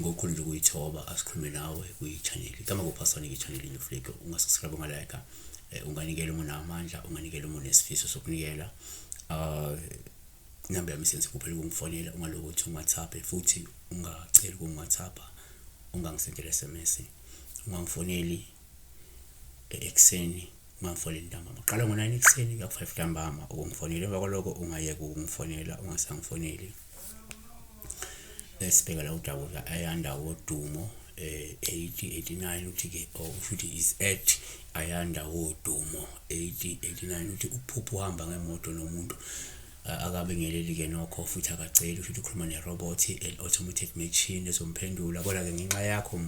Ngokukhulu nje ukuyithoba asikhulume nawe kwi-channel. Igama kuphaswane ke-channel Newflake. Ungasubscribe, ungalike, unganikela uma unamandla, unganikela uma unesifiso sokunikela. Inamba yami isenze kuphela ukungifonela, ungalokothi ungi-WhatsApp futhi ungaceli ukungi-WhatsApp, ungangisendela SMS, ungangifoneli ekuseni, ungangifoneli ntambama. Qala ngo-9 ekuseni kuya ku-5 ntambama ukungifonela, emva kwaloko ungayeka ukungifonela, ungasangifoneli. Sibheka la udaba Ayanda Wodumo 80 89 uthi-ke or usho is at Ayanda Wodumo 80 89 uthi uphupha uhamba ngemoto nomuntu akabingeleli-ke nokho futhi akaceli, usho ukuthi ukhuluma ne-robot, an-automated machine ezomphendula. Kodwa-ke ngenxa yakho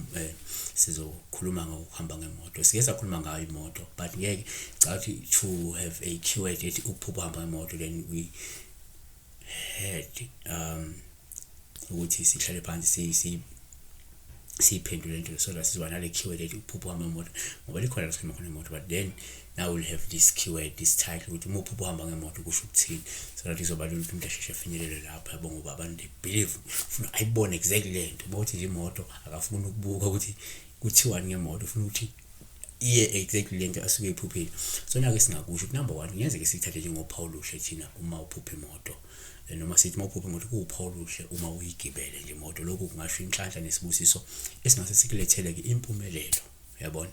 sizokhuluma ngokuhamba ngemoto. Sike sakhuluma ngayo imoto but ngeke cathi to have a keyword ethi ukuphupha uhamba ngemoto, then we had ukuthi sihlale phansi siyiphendule lento so that sizoba nale keyword ethi ukuphupha uhamba ngemoto, ngoba likhona la sikhuluma khona ngemoto, but then now we'll have this keyword, this title ukuthi uma uphupha uhamba ngemoto kusho ukuthini, so that izoba lula ukuthi umuntu asheshe afinyelele lapho, yabo, ngoba abantu they believe ufuna ayibone exactly lento. Uma uthi nje imoto akafuni ukubuka ukuthi kuthiwani ngemoto, ufuna ukuthi iye exactly lento asuke eyiphuphile. So nake singakusho ukuthi number one, kungenzeka siyithathe njengophawu oluhle thina uma uphupha imoto, noma sithi uma uphupha imoto kuwuphawu oluhle uma uyigibele nje imoto. Lokhu kungasho inhlanhla nesibusiso esingase sikulethele-ke impumelelo, uyabona.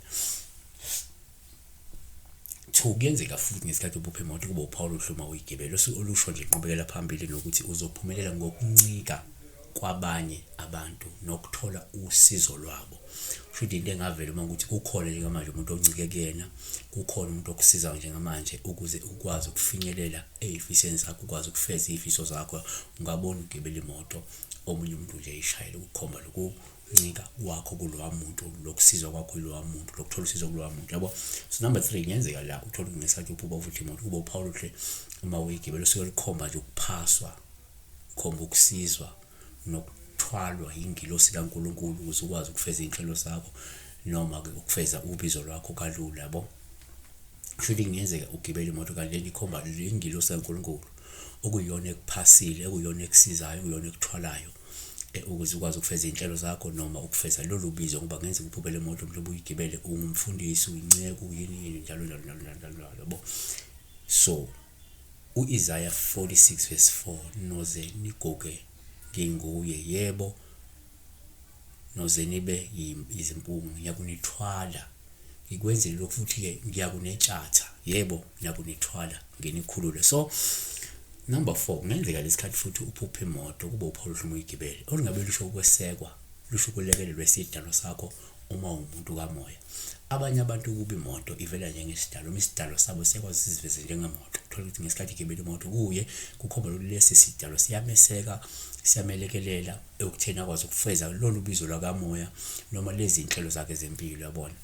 Two, kuyenzeka futhi ngesikhathi uphupha imoto kube uphawu oluhle uma uyigibele olusho nje inqubekela phambili nokuthi uzophumelela ngokuncika kwabanye abantu nokuthola usizo lwabo. Kusho ukuthi into engavela uma ukuthi kukhona njengamanje umuntu oncike kuyena, kukhona umuntu okusizayo njengamanje ukuze ukwazi ukufinyelela ey'fisweni zakho, ukwazi ukufeza iy'fiso zakho. Ungabona ugibela imoto omunye umuntu nje eyishayela, ukukhomba lokuncika kwakho kulowa muntu, lokusizwa kwakho yilowa muntu, lokuthola usizo kulowa muntu, yabo. So number three, kungenzeka la uthole ngesikhathi uphupha futhi imoto kube uphawu oluhle uma uyigibela, usuke lukhomba nje ukuphaswa, khomba ukusizwa nokuthwalwa yingilosi kaNkulunkulu ukuze ukwazi ukufeza iy'nhlelo zakho noma-ke ukufeza ubizo lwakho kalula, yabo. Kusho ukuthi kungenzeka ugibele imoto kanti lento ikhomba le ngilosi kaNkulunkulu okuyiyona ekuphasile, ekuyiyona ekusizayo, ekuyiyona ekuthwalayo ukuze ukwazi ukufeza iy'nhlelo zakho noma ukufeza lolu bizo, ngoba kungenzeka uphuphe le moto mhlawumbe uyigibele ungumfundisi, uyinceku, yini yini njalo njalo njalo njalo njalo njalo, yabo. So u-Isaya 46 verse 4, noze nigoge nginguye, yebo noze nibe izimpungu, ngiyakunithwala ngikwenzele lokhu, futhi-ke ngiyakunetshatha, yebo ngiyakunithwala nginikhulule. So number four, kungenzeka lesikhathi futhi uphuphe imoto kube uphawu oluhle uma uyigibele, olungabe lusho ukwesekwa, lusho ukulekelelwa isidalo sakho uma uwumuntu kamoya. Abanye abantu kuba imoto ivela njengesidalo, uma isidalo sabo siyakwazi siziveze njengemoto. Uthola ukuthi ngesikhathi igibele imoto kuye kukhomba ukuthi lesi sidalo siyameseka, siyamelekelela ekutheni akwazi ukufeza lolu bizo lwakamoya noma lezi iy'nhlelo zakhe zempilo, yabona.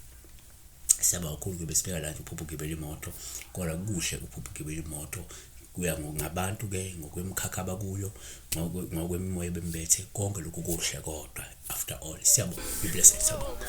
Siyaba kakhulu-ke besibheka la nje uphupha ugibela imoto, kodwa kuhle uphupha ugibela imoto, kuya ngabantu-ke ngokwemikhakha abakuyo, ngokwemimoya ebembethe, konke lokhu kuhle kodwa after all. Siyabonga, be blessed, siyabonga.